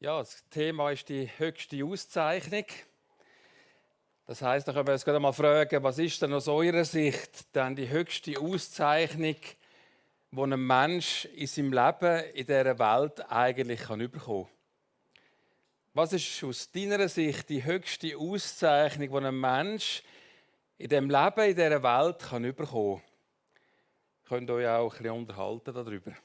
Ja, das Thema ist die höchste Auszeichnung. Das heisst, da können wir uns gerade mal fragen, was ist denn aus eurer Sicht denn die höchste Auszeichnung, die ein Mensch in seinem Leben in dieser Welt eigentlich bekommen kann? Was ist aus deiner Sicht die höchste Auszeichnung, die ein Mensch in diesem Leben, in dieser Welt bekommen kann? Ihr könnt euch auch ein bisschen unterhalten darüber.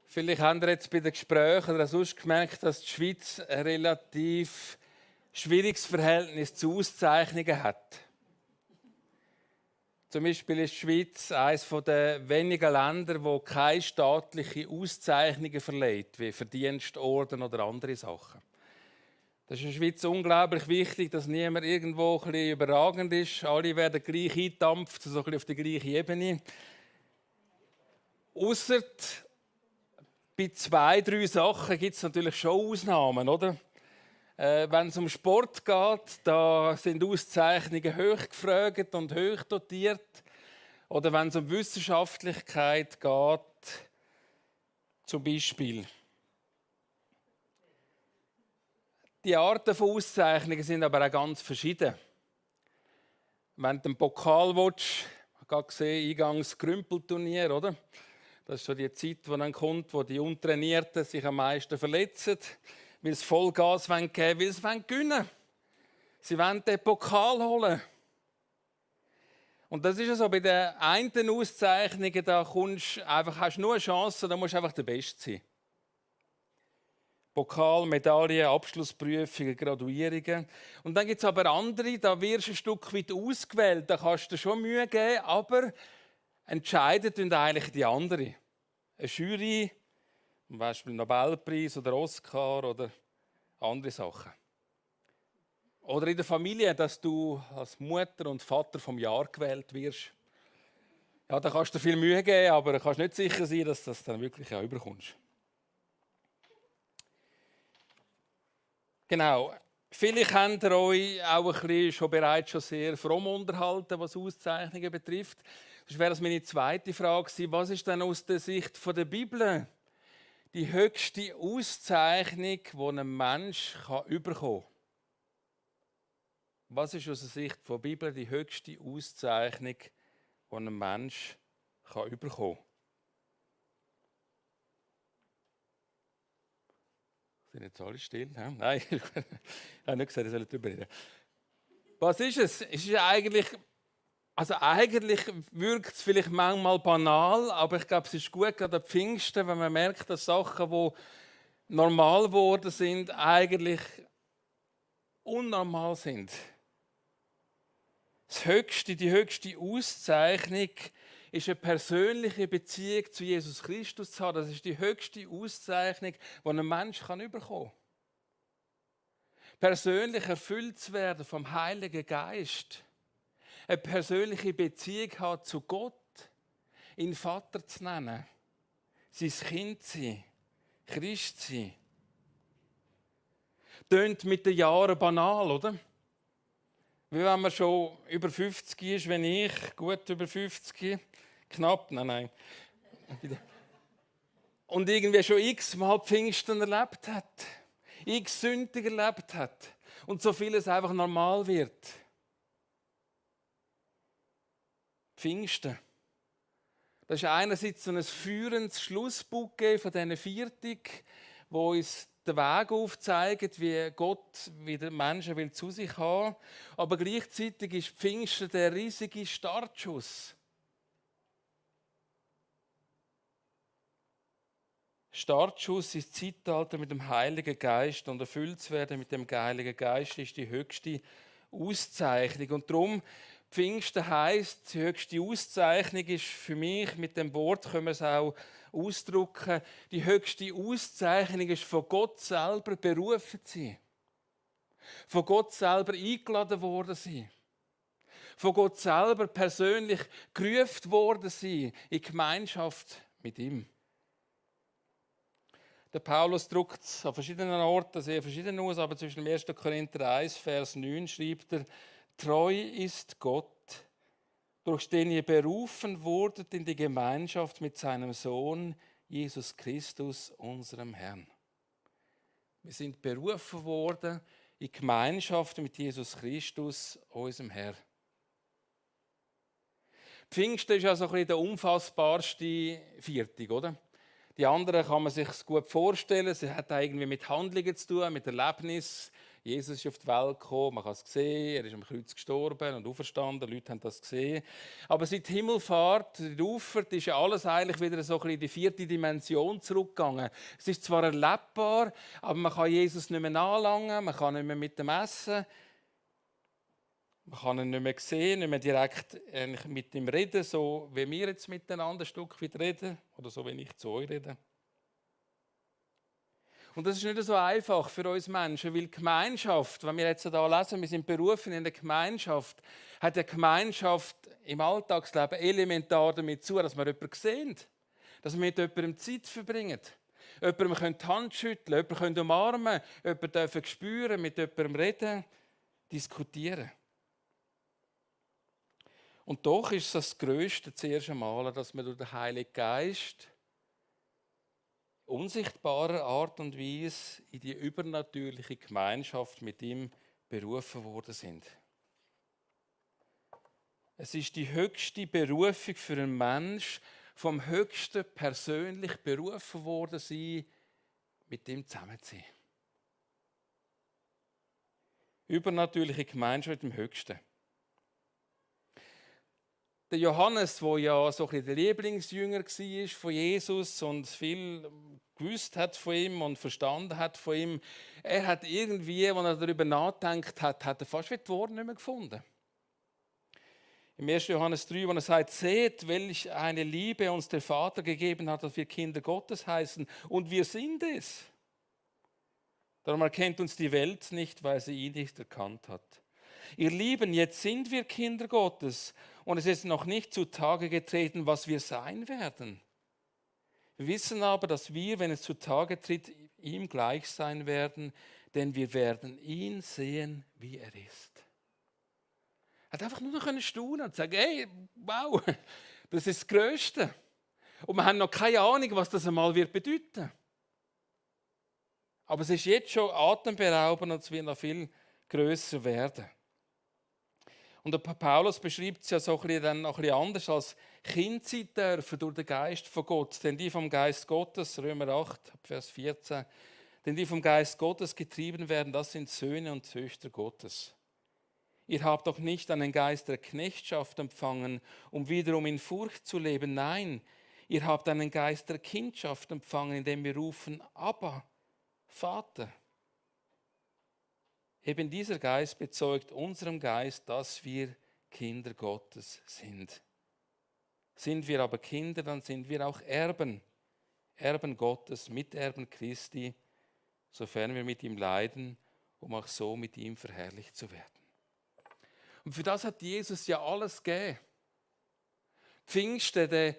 Vielleicht habt ihr jetzt bei den Gesprächen oder sonst gemerkt, dass die Schweiz ein relativ schwieriges Verhältnis zu Auszeichnungen hat. Zum Beispiel ist die Schweiz eines der wenigen Länder, wo keine staatliche Auszeichnungen verleiht, wie Verdienstorden oder andere Sachen. Das ist in der Schweiz unglaublich wichtig, dass niemand irgendwo ein bisschen überragend ist. Alle werden gleich eingedampft, so ein bisschen auf der gleichen Ebene. Ausser bei 2, 3 Sachen gibt es natürlich schon Ausnahmen, oder? Wenn es um Sport geht, da sind Auszeichnungen hoch gefragt und hoch dotiert. Oder wenn es um Wissenschaftlichkeit geht, zum Beispiel. Die Arten von Auszeichnungen sind aber auch ganz verschieden. Wenn du den Pokal willst, ich habe gerade gesehen, eingangs Grümpelturnier, oder? Das ist so die Zeit, die dann kommt, wo die Untrainierten sich am meisten verletzen, weil sie Vollgas geben wollen, weil sie gewinnen wollen. Sie wollen den Pokal holen. Und das ist so, bei den einen Auszeichnungen, da hast du nur eine Chance, da musst du einfach der Beste sein. Pokal, Medaillen, Abschlussprüfungen, Graduierungen. Und dann gibt es aber andere, da wirst du ein Stück weit ausgewählt, da kannst du dir schon Mühe geben, aber entscheiden tun eigentlich die anderen. Eine Jury, zum Beispiel Nobelpreis oder Oscar oder andere Sachen. Oder in der Familie, dass du als Mutter und Vater vom Jahr gewählt wirst. Ja, da kannst du dir viel Mühe geben, aber du kannst nicht sicher sein, dass du das dann wirklich auch überkommst. Genau. Vielleicht habt ihr euch auch ein bisschen schon sehr fromm unterhalten, was Auszeichnungen betrifft. Das wäre meine zweite Frage gewesen. Was ist denn aus der Sicht der Bibel die höchste Auszeichnung, die ein Mensch bekommen kann? Was ist aus der Sicht der Bibel die höchste Auszeichnung, die ein Mensch bekommen kann? Sind jetzt alle still? Nein, ich habe nicht gesagt, ich soll darüber reden. Was ist es? Es ist eigentlich wirkt es vielleicht manchmal banal, aber ich glaube, es ist gut gerade an Pfingsten, wenn man merkt, dass Sachen, die normal geworden sind, eigentlich unnormal sind. Die höchste Auszeichnung ist eine persönliche Beziehung zu Jesus Christus zu haben. Das ist die höchste Auszeichnung, die ein Mensch bekommen kann. Persönlich erfüllt zu werden vom Heiligen Geist. Eine persönliche Beziehung haben zu Gott. Ihn Vater zu nennen. Sein Kind zu sein. Christ zu sein. Tönt mit den Jahren banal, oder? Wie wenn man schon über 50 ist, wenn ich, gut über 50, knapp, nein. Und irgendwie schon x-mal Pfingsten erlebt hat. X Sünden erlebt hat. Und so vieles einfach normal wird. Pfingsten. Das ist einerseits so ein führendes Schlussbuch von diesen Viertig, wo uns den Weg aufzeigt, wie Gott wieder Menschen will zu sich haben. Aber gleichzeitig ist Pfingsten der riesige Startschuss. Startschuss ins Zeitalter mit dem Heiligen Geist und erfüllt zu werden mit dem Heiligen Geist ist die höchste Auszeichnung. Und darum, Pfingsten heisst, die höchste Auszeichnung ist für mich, mit dem Wort können wir es auch ausdrücken, die höchste Auszeichnung ist von Gott selber berufen zu sein. Von Gott selber eingeladen worden sein. Von Gott selber persönlich gerufen worden sein in Gemeinschaft mit ihm. Der Paulus drückt es an verschiedenen Orten sehr verschieden aus, aber zwischen dem 1. Korinther 1, Vers 9 schreibt er, treu ist Gott, durch den ihr berufen wurdet in die Gemeinschaft mit seinem Sohn, Jesus Christus, unserem Herrn. Wir sind berufen worden in Gemeinschaft mit Jesus Christus, unserem Herrn. Pfingsten ist ja so ein bisschen der unfassbarste Viertag, oder? Die anderen kann man sich gut vorstellen. Sie hat irgendwie mit Handlungen zu tun, mit Erlebnis. Jesus ist auf die Welt gekommen, man kann es sehen, er ist am Kreuz gestorben und auferstanden, die Leute haben das gesehen. Aber seit die Himmelfahrt, die Auffahrt, ist ja alles eigentlich wieder so ein bisschen in die 4. Dimension zurückgegangen. Es ist zwar erlebbar, aber man kann Jesus nicht mehr anlangen, man kann nicht mehr mit ihm essen, man kann ihn nicht mehr sehen, nicht mehr direkt mit ihm reden, so wie wir jetzt miteinander ein Stück weit reden oder so, wie ich zu euch rede. Und das ist nicht so einfach für uns Menschen, weil die Gemeinschaft, wenn wir jetzt hier lesen, wir sind berufen in der Gemeinschaft, hat die Gemeinschaft im Alltagsleben elementar damit zu, dass wir jemanden sehen, dass wir mit jemandem Zeit verbringen. Jemandem die Hand schütteln, jemanden umarmen, jemanden spüren, mit jemandem reden, diskutieren. Und doch ist es das Größte zuerst einmal, dass wir durch den Heiligen Geist unsichtbarer Art und Weise in die übernatürliche Gemeinschaft mit ihm berufen worden sind. Es ist die höchste Berufung für einen Mensch, vom Höchsten persönlich berufen worden sein, mit ihm zusammen zu sein. Übernatürliche Gemeinschaft mit dem Höchsten. Der Johannes, der ja so ein bisschen der Lieblingsjünger war von Jesus und viel gewusst hat von ihm und verstanden hat von ihm, er hat irgendwie, als er darüber nachgedacht hat, er fast die Worte nicht mehr gefunden. Im 1. Johannes 3, wo er sagt, seht, welch eine Liebe uns der Vater gegeben hat, dass wir Kinder Gottes heißen, und wir sind es. Darum erkennt uns die Welt nicht, weil sie ihn nicht erkannt hat. Ihr Lieben, jetzt sind wir Kinder Gottes und es ist noch nicht zutage getreten, was wir sein werden. Wir wissen aber, dass wir, wenn es zutage tritt, ihm gleich sein werden, denn wir werden ihn sehen, wie er ist. Er hat einfach nur noch staunen und sagen, hey, wow, das ist das Größte. Und wir haben noch keine Ahnung, was das einmal wird bedeuten. Aber es ist jetzt schon atemberaubend und es wird noch viel grösser werden. Und der Paulus beschreibt es ja so ein bisschen anders als Kind sein dürfen durch den Geist von Gott. Denn die vom Geist Gottes, Römer 8, Vers 14, denn die vom Geist Gottes getrieben werden, das sind Söhne und Töchter Gottes. Ihr habt doch nicht einen Geist der Knechtschaft empfangen, um wiederum in Furcht zu leben. Nein, ihr habt einen Geist der Kindschaft empfangen, indem wir rufen, Abba, Vater. Eben dieser Geist bezeugt unserem Geist, dass wir Kinder Gottes sind. Sind wir aber Kinder, dann sind wir auch Erben. Erben Gottes, Miterben Christi, sofern wir mit ihm leiden, um auch so mit ihm verherrlicht zu werden. Und für das hat Jesus ja alles gegeben. Pfingsten, der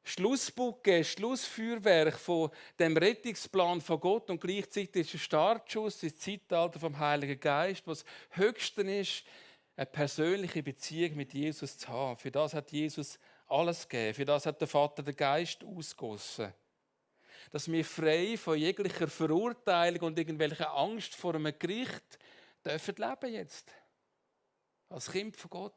Schlussbucke, Schlussfeuerwerk von dem Rettungsplan von Gott und gleichzeitig ein Startschuss ins Zeitalter vom Heiligen Geist, was höchsten ist, eine persönliche Beziehung mit Jesus zu haben. Für das hat Jesus alles gegeben. Für das hat der Vater den Geist ausgegossen. Dass wir frei von jeglicher Verurteilung und irgendwelcher Angst vor einem Gericht dürfen leben jetzt. Als Kind von Gott.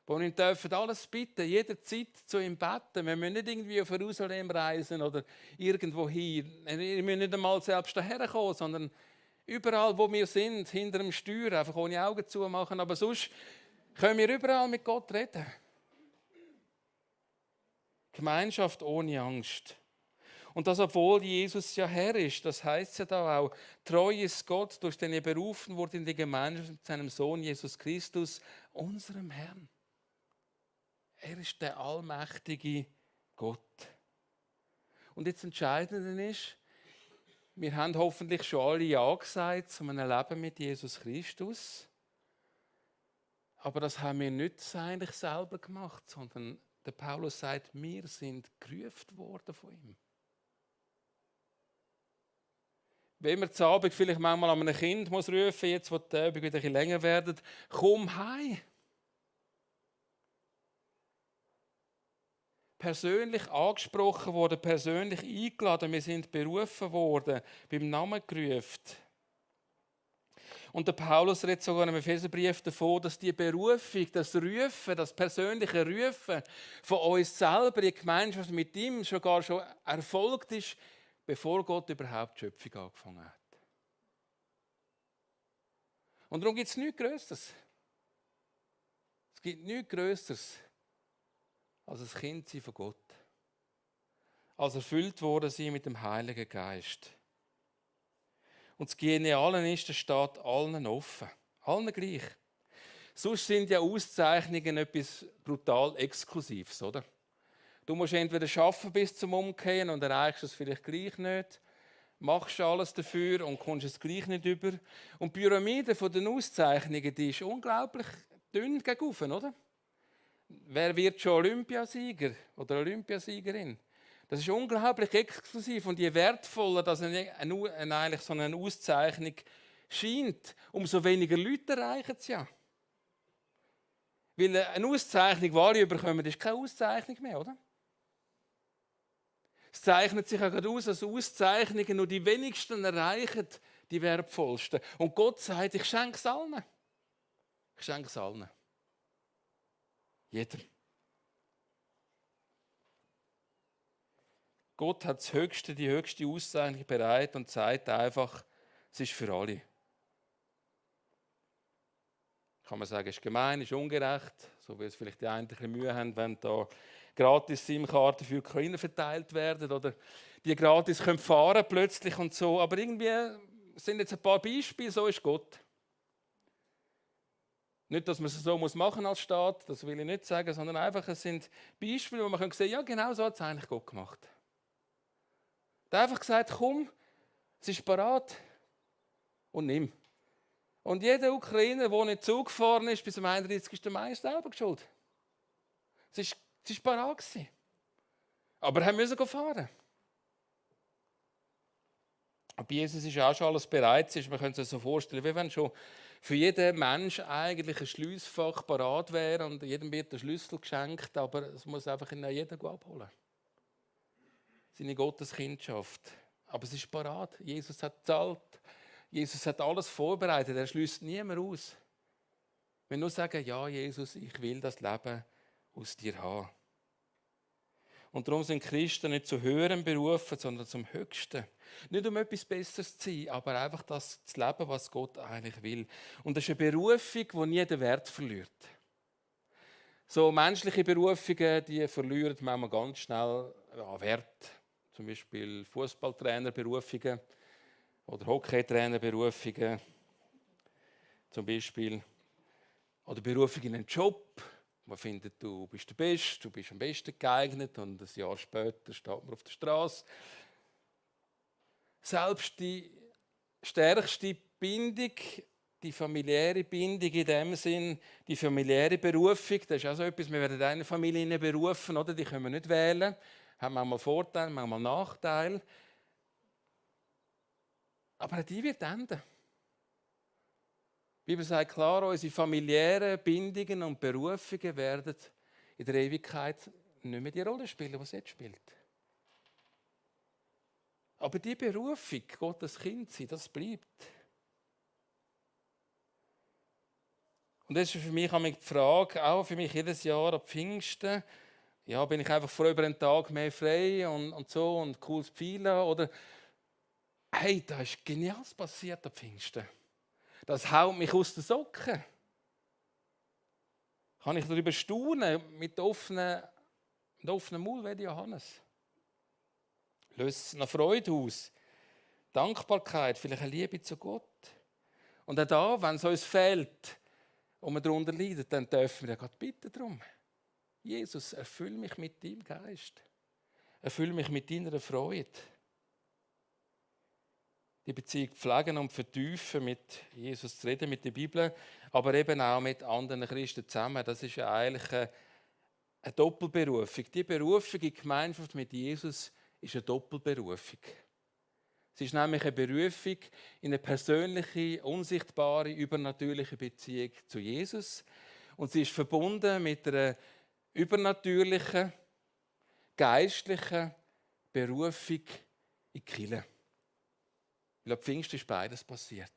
Wo wir dürfen alles bitten, jederzeit zu ihm beten. Wir müssen nicht irgendwie auf Jerusalem reisen oder irgendwo hin. Wir müssen nicht einmal selbst daher kommen, sondern überall, wo wir sind, hinter dem Steuer, einfach ohne Augen zu machen. Aber sonst können wir überall mit Gott reden. Gemeinschaft ohne Angst. Und das, obwohl Jesus ja Herr ist, das heißt ja da auch, treu ist Gott, durch den ihr berufen wurde in die Gemeinschaft mit seinem Sohn Jesus Christus, unserem Herrn. Er ist der allmächtige Gott. Und jetzt entscheidend ist, wir haben hoffentlich schon alle Ja gesagt zu einem Leben mit Jesus Christus. Aber das haben wir nicht eigentlich selber gemacht, sondern der Paulus sagt, wir sind gerufen worden von ihm. Wenn man zu Abend vielleicht manchmal an einem Kind muss rufen, jetzt wo die Übung wieder ein bisschen länger werden, komm heim. Persönlich angesprochen worden, persönlich eingeladen, wir sind berufen worden, beim Namen gerufen. Und der Paulus redet sogar im Epheserbrief davon, dass die Berufung, das Rufen, das persönliche Rufen von uns selber in Gemeinschaft mit ihm sogar schon erfolgt ist, bevor Gott überhaupt die Schöpfung angefangen hat. Und darum gibt es nichts Größeres. Es gibt nichts Größeres als ein Kind sein von Gott. Als erfüllt worden sein mit dem Heiligen Geist. Und das Geniale ist, es steht allen offen. Allen gleich. Sonst sind ja Auszeichnungen etwas brutal Exklusives, oder? Du musst entweder schaffen bis zum Umkehren und erreichst es vielleicht gleich nicht. Machst alles dafür und kommst es gleich nicht über. Und die Pyramide der Auszeichnungen, die ist unglaublich dünn gegenüber, oder? Wer wird schon Olympiasieger oder Olympiasiegerin? Das ist unglaublich exklusiv und je wertvoller das eigentlich so eine Auszeichnung scheint, umso weniger Leute erreichen es ja. Weil eine Auszeichnung, die alle bekommen, ist keine Auszeichnung mehr, oder? Es zeichnet sich auch gerade aus, dass Auszeichnungen nur die wenigsten erreichen, die wertvollsten. Und Gott sagt, ich schenke es allen. Ich schenke es allen. Jedem. Gott hat die höchste Auszeichnung bereit und sagt einfach, es ist für alle. Kann man sagen, es ist gemein, es ist ungerecht, so wie es vielleicht die einen ein bisschen Mühe haben, wenn da gratis SIM-Karten für Ukraine verteilt werden oder die gratis können fahren plötzlich und so. Aber irgendwie sind jetzt ein paar Beispiele, so ist Gott. Nicht, dass man es so machen als Staat, das will ich nicht sagen, sondern einfach, es sind Beispiele, wo man sehen kann, ja genau so hat es eigentlich Gott gemacht. Er hat einfach gesagt, komm, es ist parat und nimm. Und jeder Ukrainer, der nicht Zug gefahren ist bis zum 31. Mai, ist selber schuld. Es war parat. Aber er musste fahren. Aber Jesus ist auch schon alles bereit. Man könnte sich so vorstellen, wie wenn schon für jeden Mensch eigentlich ein Schliessfach parat wäre und jedem wird der Schlüssel geschenkt, aber es muss einfach jeder abholen. Seine Gotteskindschaft. Aber es ist parat. Jesus hat gezahlt. Jesus hat alles vorbereitet. Er schließt niemand aus. Wir nur sagen, ja, Jesus, ich will das Leben aus dir haben. Und darum sind Christen nicht zu höherem berufen, sondern zum Höchsten. Nicht um etwas Besseres zu sein, aber einfach das zu leben, was Gott eigentlich will. Und das ist eine Berufung, die nie den Wert verliert. So menschliche Berufungen, die verlieren manchmal ganz schnell an Wert. Zum Beispiel Fußballtrainerberufungen oder Hockeytrainerberufungen. Zum Beispiel. Oder Berufung in einen Job. Man findet, du bist der Beste, du bist am besten geeignet und ein Jahr später steht man auf der Straße. Selbst die stärkste Bindung, die familiäre Bindung in dem Sinn, die familiäre Berufung, das ist auch so etwas, wir werden in eine Familie berufen, oder? Die können wir nicht wählen, haben manchmal Vorteile, manchmal Nachteile. Aber die wird enden. Die Bibel sagt klar, unsere familiären Bindungen und Berufungen werden in der Ewigkeit nicht mehr die Rolle spielen, die sie jetzt spielt. Aber die Berufung, Gottes Kind sein, das bleibt. Und das ist für mich die Frage, auch für mich jedes Jahr ab Pfingsten, ja, bin ich einfach froh über einen Tag mehr frei und so und cooles Pfeilen oder hey, da ist Geniales passiert ab Pfingsten. Das haut mich aus den Socken. Kann ich darüber staunen mit offenem Maul wie Johannes. Löst eine Freude aus, Dankbarkeit, vielleicht eine Liebe zu Gott. Und auch da, wenn es uns fehlt und wir darunter leiden, dann dürfen wir ja Gott bitten darum. Jesus, erfüll mich mit deinem Geist. Erfüll mich mit deiner Freude. Die Beziehung pflegen und vertiefen, mit Jesus zu reden, mit der Bibel, aber eben auch mit anderen Christen zusammen. Das ist ja eigentlich eine Doppelberufung. Die Berufung in die Gemeinschaft mit Jesus ist eine Doppelberufung. Es ist nämlich eine Berufung in eine persönliche, unsichtbare, übernatürliche Beziehung zu Jesus. Und sie ist verbunden mit einer übernatürlichen, geistlichen Berufung in die Kirche. Weil am Pfingsten ist beides passiert.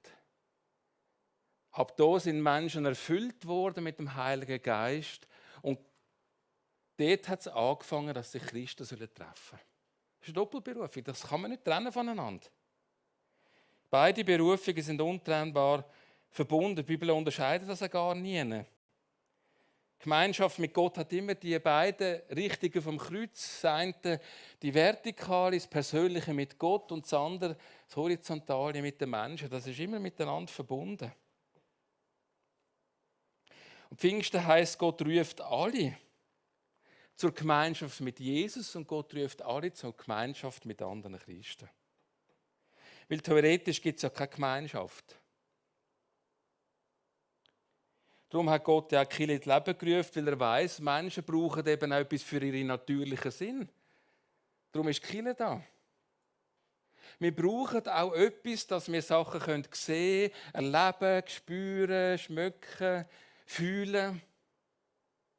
Ab da sind Menschen erfüllt worden mit dem Heiligen Geist. Und dort hat es angefangen, dass sich Christen treffen sollen. Das ist eine Doppelberufung, das kann man nicht trennen voneinander. Beide Berufungen sind untrennbar verbunden. Die Bibel unterscheidet das ja gar nie. Die Gemeinschaft mit Gott hat immer die beiden Richtungen vom Kreuz. Das eine, die Vertikale, das Persönliche mit Gott, und das andere, das Horizontale mit den Menschen. Das ist immer miteinander verbunden. Und Pfingsten heisst, Gott ruft alle zur Gemeinschaft mit Jesus und Gott ruft alle zur Gemeinschaft mit anderen Christen. Weil theoretisch gibt es ja keine Gemeinschaft. Darum hat Gott ja auch die Kirche ins Leben gerufen, weil er weiss, Menschen brauchen eben auch etwas für ihren natürlichen Sinn. Darum ist die Kirche da. Wir brauchen auch etwas, dass wir Sachen sehen können, erleben, spüren, schmecken, fühlen,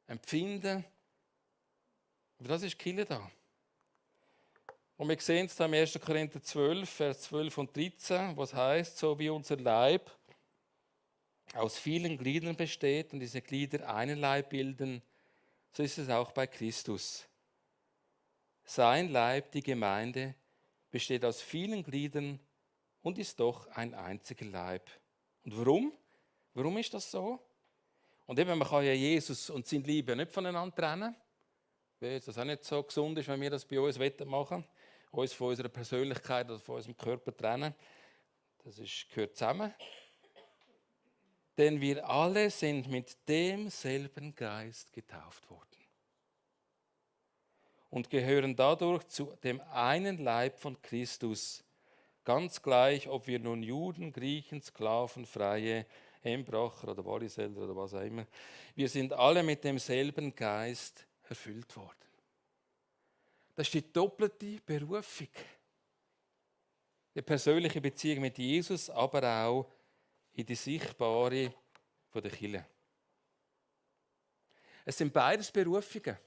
empfinden. Aber das ist die Kirche da. Und wir sehen es da im 1. Korinther 12, Vers 12 und 13, was heißt, so wie unser Leib aus vielen Gliedern besteht und diese Glieder einen Leib bilden, so ist es auch bei Christus. Sein Leib, die Gemeinde, besteht aus vielen Gliedern und ist doch ein einziger Leib. Und warum? Warum ist das so? Und eben, man kann ja Jesus und seine Liebe nicht voneinander trennen. Weil das auch nicht so gesund ist, wenn wir das bei uns machen wollen. Uns von unserer Persönlichkeit oder von unserem Körper trennen. Das gehört zusammen. Denn wir alle sind mit demselben Geist getauft worden. Und gehören dadurch zu dem einen Leib von Christus. Ganz gleich, ob wir nun Juden, Griechen, Sklaven, Freie, Hembracher oder Walliselder oder was auch immer. Wir sind alle mit demselben Geist erfüllt worden. Das ist die doppelte Berufung. Die persönliche Beziehung mit Jesus, aber auch in die sichtbare von der Kirche. Es sind beides Berufungen.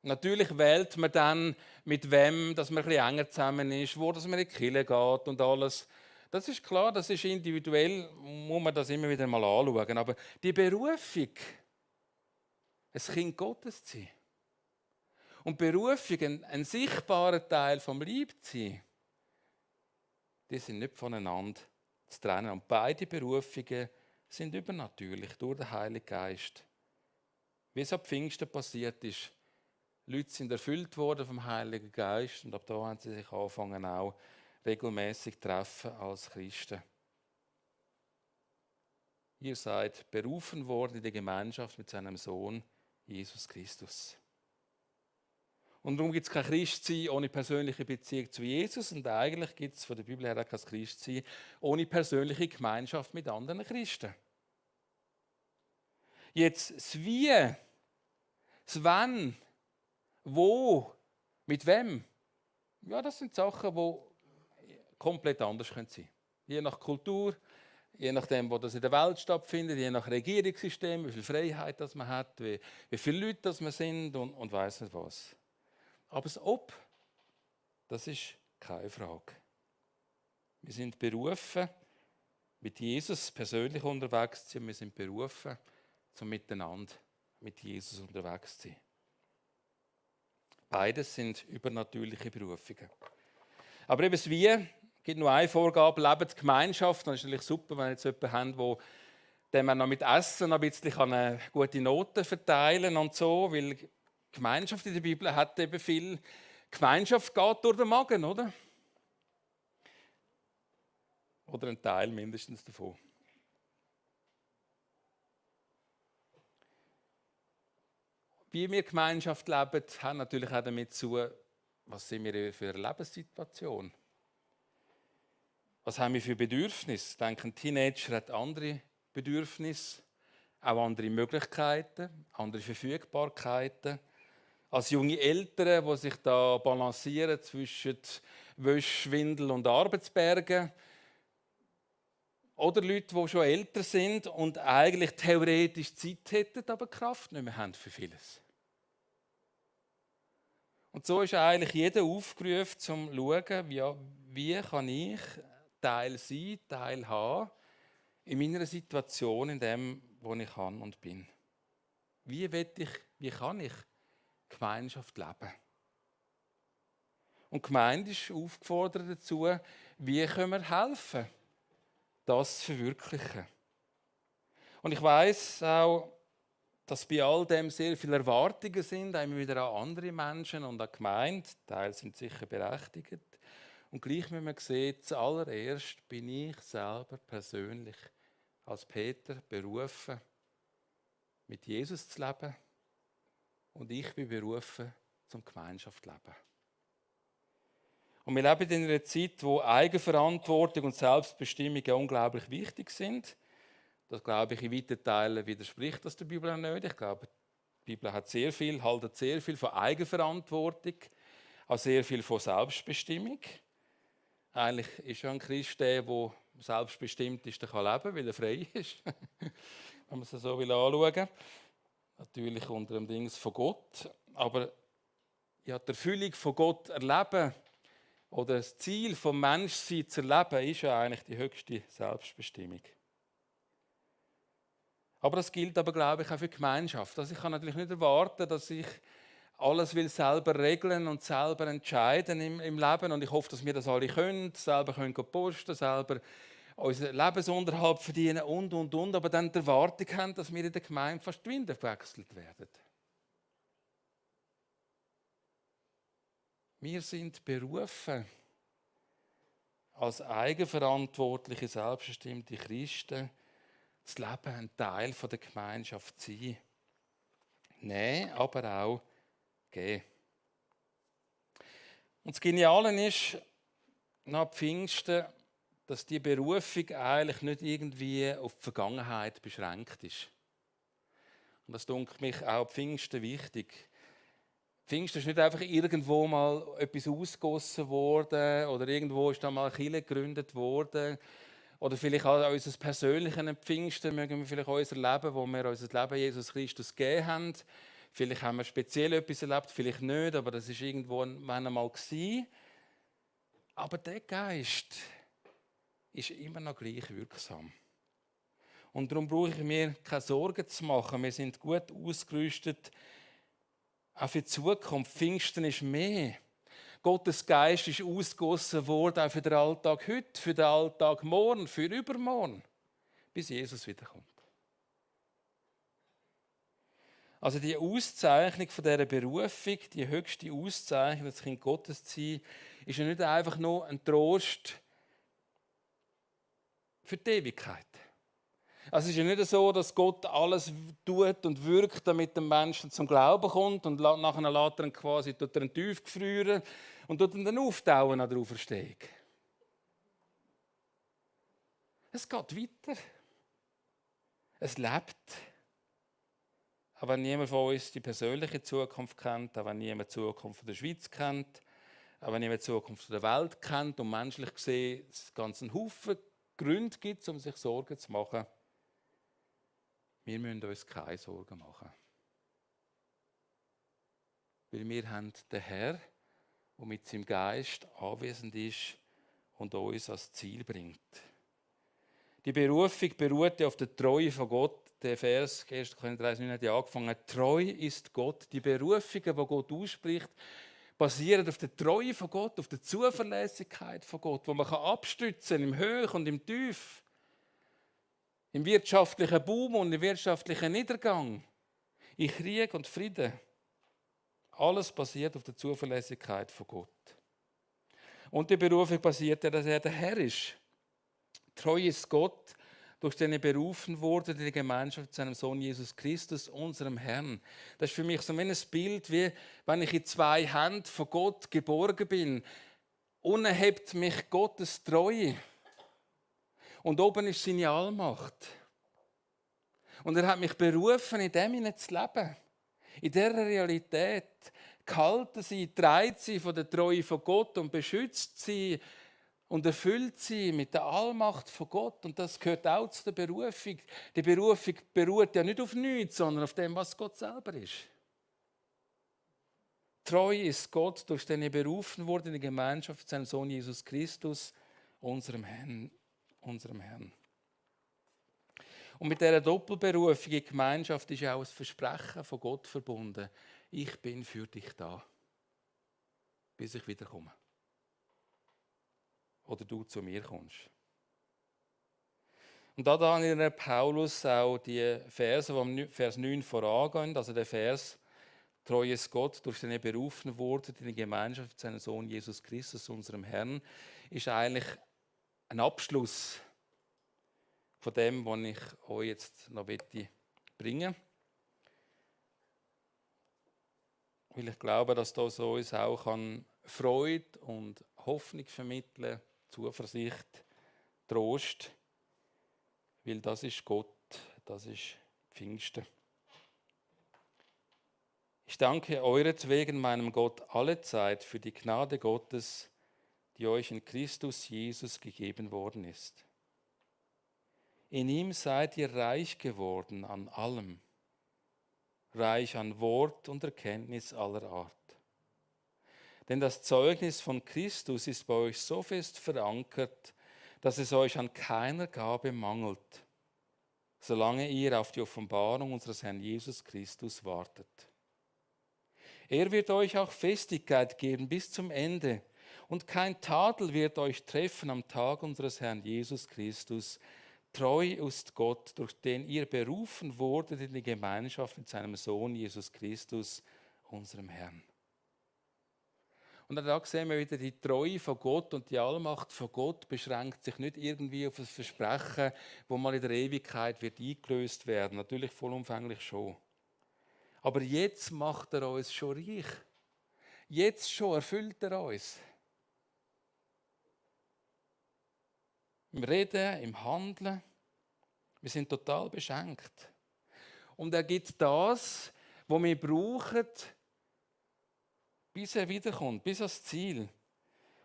Natürlich wählt man dann, mit wem dass man ein bisschen enger zusammen ist, wo dass man in die Kirche geht und alles. Das ist klar, das ist individuell, muss man das immer wieder mal anschauen. Aber die Berufung, ein Kind Gottes zu sein und die Berufung, ein sichtbarer Teil vom Leib zu sein, die sind nicht voneinander zu trennen. Und beide Berufungen sind übernatürlich durch den Heiligen Geist. Wie es ab Pfingsten passiert ist, Leute sind erfüllt worden vom Heiligen Geist und ab da haben sie sich angefangen auch regelmäßig treffen als Christen. Ihr seid berufen worden in die Gemeinschaft mit seinem Sohn Jesus Christus. Und darum gibt es kein Christsein ohne persönliche Beziehung zu Jesus und eigentlich gibt es von der Bibel her auch kein Christsein ohne persönliche Gemeinschaft mit anderen Christen. Jetzt das Wie, das Wann, wo, mit wem, ja, das sind Sachen, die komplett anders sein können. Je nach Kultur, je nachdem, wo das in der Welt stattfindet, je nach Regierungssystem, wie viel Freiheit das man hat, wie viele Leute das wir sind und weiss nicht was. Aber das Ob, das ist keine Frage. Wir sind berufen, mit Jesus persönlich unterwegs zu sein. Wir sind berufen, zum Miteinander mit Jesus unterwegs zu sein. Beides sind übernatürliche Berufungen. Aber eben das Wie gibt nur eine Vorgabe, lebt die Gemeinschaft. Dann ist es natürlich super, wenn wir jetzt jemanden haben, dem man noch mit Essen noch ein bisschen eine gute Noten verteilen kann und so, weil die Gemeinschaft in der Bibel hat eben viel Gemeinschaft geht durch den Magen, oder? Oder ein Teil mindestens davon. Wie wir Gemeinschaft leben, hat natürlich auch damit zu tun, was sind wir für eine Lebenssituation. Was haben wir für Bedürfnisse? Ich denke, ein Teenager hat andere Bedürfnisse, auch andere Möglichkeiten, andere Verfügbarkeiten. Als junge Eltern, die sich da balancieren zwischen Wäsche, Schwindel und Arbeitsbergen. Oder Leute, die schon älter sind und eigentlich theoretisch Zeit hätten, aber Kraft nicht mehr haben für vieles. Und so ist eigentlich jeder aufgerufen, um zu schauen, wie kann ich Teil sein, Teil haben in meiner Situation, in dem, wo ich kann und bin. Wie kann ich Gemeinschaft leben? Und die Gemeinde ist aufgefordert dazu, wie können wir helfen, das zu verwirklichen. Und ich weiss auch, dass bei all dem sehr viele Erwartungen sind, immer wieder an andere Menschen und an die Gemeinde. Teile sind sicher berechtigt. Und gleich müssen wir sehen, zuallererst bin ich selber persönlich als Peter berufen, mit Jesus zu leben. Und ich bin berufen, zum Gemeinschaft zu leben. Und wir leben in einer Zeit, wo Eigenverantwortung und Selbstbestimmung unglaublich wichtig sind. Das, glaube ich, in weiten Teilen widerspricht das der Bibel nicht. Ich glaube, die Bibel haltet sehr viel von Eigenverantwortung, auch sehr viel von Selbstbestimmung. Eigentlich ist ja ein Christ der selbstbestimmt ist, der kann leben, weil er frei ist. Wenn man es so anschauen will. Natürlich unter dem Dings von Gott. Aber ja, die Erfüllung von Gott erleben oder das Ziel vom Menschsein zu erleben, ist ja eigentlich die höchste Selbstbestimmung. Aber das gilt aber, glaube ich, auch für die Gemeinschaft. Also ich kann natürlich nicht erwarten, dass ich alles will selber regeln und selber entscheiden im Leben. Und ich hoffe, dass wir das alle können, selber können posten, selber unseren Lebensunterhalt verdienen und. Aber dann die Erwartung haben, dass wir in der Gemeinde fast die Winde gewechselt werden. Wir sind berufen, als eigenverantwortliche, selbstbestimmte Christen, das Leben ein Teil der Gemeinschaft zu sein. Nein, aber auch geben. Und das Geniale ist, nach Pfingsten, dass die Berufung eigentlich nicht irgendwie auf die Vergangenheit beschränkt ist. Und das dunkelt mich auch Pfingsten wichtig. Pfingsten ist nicht einfach irgendwo mal etwas ausgegossen worden oder irgendwo ist da mal eine Kirche gegründet worden. Oder vielleicht auch unser persönliches Pfingsten, mögen wir vielleicht unser Leben, wo wir unser Leben Jesus Christus gegeben haben. Vielleicht haben wir speziell etwas erlebt, vielleicht nicht, aber das war irgendwo einmal gewesen. Aber der Geist ist immer noch gleich wirksam. Und darum brauche ich mir keine Sorgen zu machen. Wir sind gut ausgerüstet, auch für die Zukunft. Pfingsten ist mehr. Gottes Geist ist ausgegossen worden, auch für den Alltag heute, für den Alltag morgen, für übermorgen, bis Jesus wiederkommt. Also die Auszeichnung von dieser Berufung, die höchste Auszeichnung, das Kind Gottes zu sein, ist ja nicht einfach nur ein Trost für die Ewigkeit. Also es ist ja nicht so, dass Gott alles tut und wirkt, damit der Mensch zum Glauben kommt und nachher lässt er ihn quasi tief gefrieren und tut ihn dann auftauen an der Auferstehung. Es geht weiter. Es lebt. Auch wenn niemand von uns die persönliche Zukunft kennt, auch wenn niemand die Zukunft der Schweiz kennt, auch wenn niemand die Zukunft der Welt kennt und menschlich gesehen es ganz einen Haufen Gründe gibt, um sich Sorgen zu machen, wir müssen uns keine Sorgen machen. Weil wir haben den Herr, der mit seinem Geist anwesend ist und uns ans Ziel bringt. Die Berufung beruht auf der Treue von Gott. Der Vers 1. Korinther 1,9 hat ja angefangen. Treu ist Gott. Die Berufungen, die Gott ausspricht, basieren auf der Treue von Gott, auf der Zuverlässigkeit von Gott, wo man abstützen kann, im Hoch und im Tief. Im wirtschaftlichen Boom und im wirtschaftlichen Niedergang, in Krieg und Frieden. Alles basiert auf der Zuverlässigkeit von Gott. Und die Berufung basiert ja, dass er der Herr ist. Treu ist Gott, durch den er berufen wurde in die Gemeinschaft mit seinem Sohn Jesus Christus, unserem Herrn. Das ist für mich so ein Bild, wie wenn ich in zwei Händen von Gott geborgen bin. Unten hebt mich Gottes Treue. Und oben ist seine Allmacht. Und er hat mich berufen, in dem zu leben. In dieser Realität gehalten sein, getragen sein von der Treue von Gott und beschützt sein und erfüllt sein mit der Allmacht von Gott. Und das gehört auch zu der Berufung. Die Berufung beruht ja nicht auf nichts, sondern auf dem, was Gott selber ist. Treu ist Gott, durch den er berufen wurde in die Gemeinschaft mit seinem Sohn Jesus Christus, unserem Herrn. Und mit dieser Doppelberufung in Gemeinschaft ist auch ein Versprechen von Gott verbunden. Ich bin für dich da, bis ich wiederkomme. Oder du zu mir kommst. Und da erinnert Paulus auch die Verse, die am Vers 9 vorangehen, also der Vers, treu ist Gott, durch den er berufen wurde in die Gemeinschaft seines Sohn Jesus Christus, unserem Herrn, ist eigentlich ein Abschluss von dem, was ich euch jetzt noch bringen möchte. Weil ich glaube, dass das uns auch Freude und Hoffnung vermitteln, Zuversicht, Trost, weil das ist Gott, das ist Pfingsten. Ich danke euretwegen meinem Gott allezeit für die Gnade Gottes, die euch in Christus Jesus gegeben worden ist. In ihm seid ihr reich geworden an allem, reich an Wort und Erkenntnis aller Art. Denn das Zeugnis von Christus ist bei euch so fest verankert, dass es euch an keiner Gabe mangelt, solange ihr auf die Offenbarung unseres Herrn Jesus Christus wartet. Er wird euch auch Festigkeit geben bis zum Ende, und kein Tadel wird euch treffen am Tag unseres Herrn Jesus Christus. Treu ist Gott, durch den ihr berufen wurdet in die Gemeinschaft mit seinem Sohn Jesus Christus, unserem Herrn. Und da sehen wir wieder, die Treue von Gott und die Allmacht von Gott beschränkt sich nicht irgendwie auf ein Versprechen, wo mal in der Ewigkeit wird eingelöst werden. Natürlich vollumfänglich schon. Aber jetzt macht er uns schon reich. Jetzt schon erfüllt er uns. Im Reden, im Handeln. Wir sind total beschenkt. Und er gibt das, was wir brauchen, bis er wiederkommt, bis ans Ziel.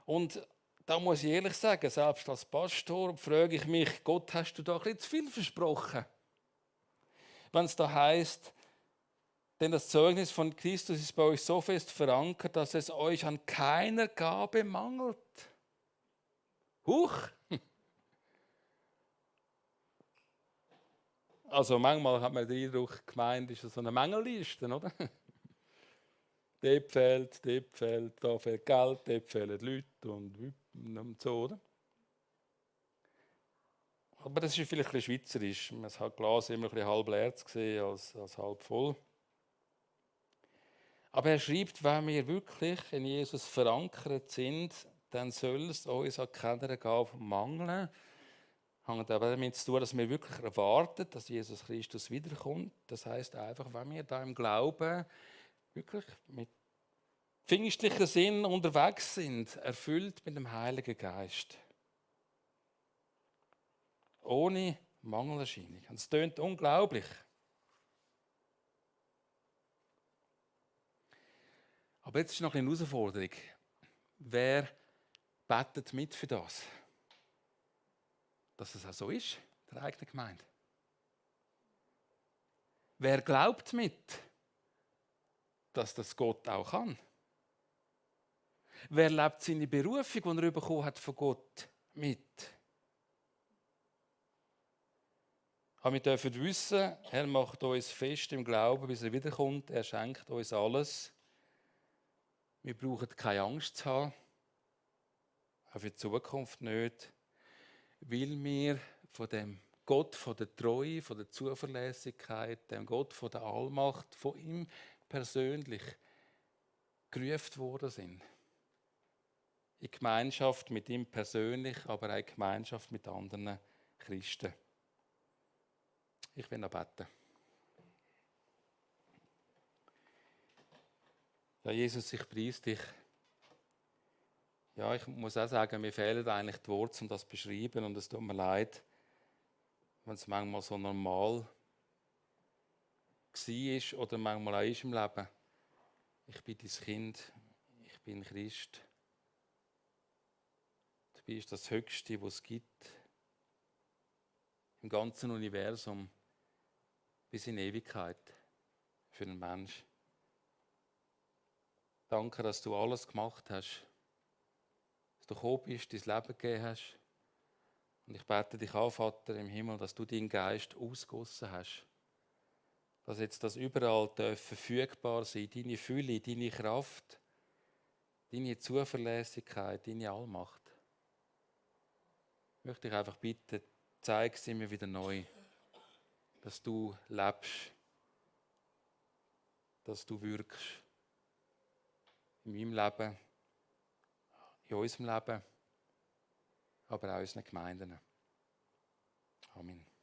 Und da muss ich ehrlich sagen, selbst als Pastor frage ich mich, Gott, hast du da ein bisschen zu viel versprochen? Wenn es da heisst, denn das Zeugnis von Christus ist bei euch so fest verankert, dass es euch an keiner Gabe mangelt. Huch! Also manchmal hat man den Eindruck, Gemeinde ist so eine Mängelliste, oder? Dort fehlt, da fehlt Geld, dort fehlen Leute und so, oder? Aber das ist vielleicht ein bisschen schweizerisch. Man hat das Glas immer ein bisschen halb leer gesehen als halb voll. Aber er schreibt, wenn wir wirklich in Jesus verankert sind, dann soll es uns an keiner Gabe mangeln. Hängt aber damit zu tun, dass wir wirklich erwarten, dass Jesus Christus wiederkommt. Das heisst einfach, wenn wir da im Glauben wirklich mit pfingstlichen Sinn unterwegs sind, erfüllt mit dem Heiligen Geist. Ohne Mangelerscheinung. Und es tönt unglaublich. Aber jetzt ist noch eine Herausforderung. Wer betet mit für das? Dass es auch so ist, der eigene Gemeinde. Wer glaubt mit, dass das Gott auch kann? Wer lebt seine Berufung, die er bekommen hat von Gott, mit? Aber wir dürfen wissen, er macht uns fest im Glauben, bis er wiederkommt. Er schenkt uns alles. Wir brauchen keine Angst zu haben, auch für die Zukunft nicht, weil wir von dem Gott von der Treue, von der Zuverlässigkeit, dem Gott von der Allmacht, von ihm persönlich gerufen worden sind. In Gemeinschaft mit ihm persönlich, aber auch in Gemeinschaft mit anderen Christen. Ich will noch beten. Ja, Jesus, ich preise dich. Ja, ich muss auch sagen, mir fehlen eigentlich die Worte, um das zu beschreiben. Und es tut mir leid, wenn es manchmal so normal war oder manchmal auch ist im Leben. Ich bin dein Kind, ich bin Christ. Du bist das Höchste, was es gibt. Im ganzen Universum, bis in Ewigkeit für einen Mensch. Danke, dass du alles gemacht hast. Dass du gekommen bist, dein Leben gegeben hast. Und ich bete dich an, Vater im Himmel, dass du deinen Geist ausgossen hast. Dass jetzt das überall verfügbar sein, deine Fülle, deine Kraft, deine Zuverlässigkeit, deine Allmacht. Ich möchte dich einfach bitten, zeig es immer wieder neu, dass du lebst, dass du wirkst. In meinem Leben, in unserem Leben, aber auch in unseren Gemeinden. Amen.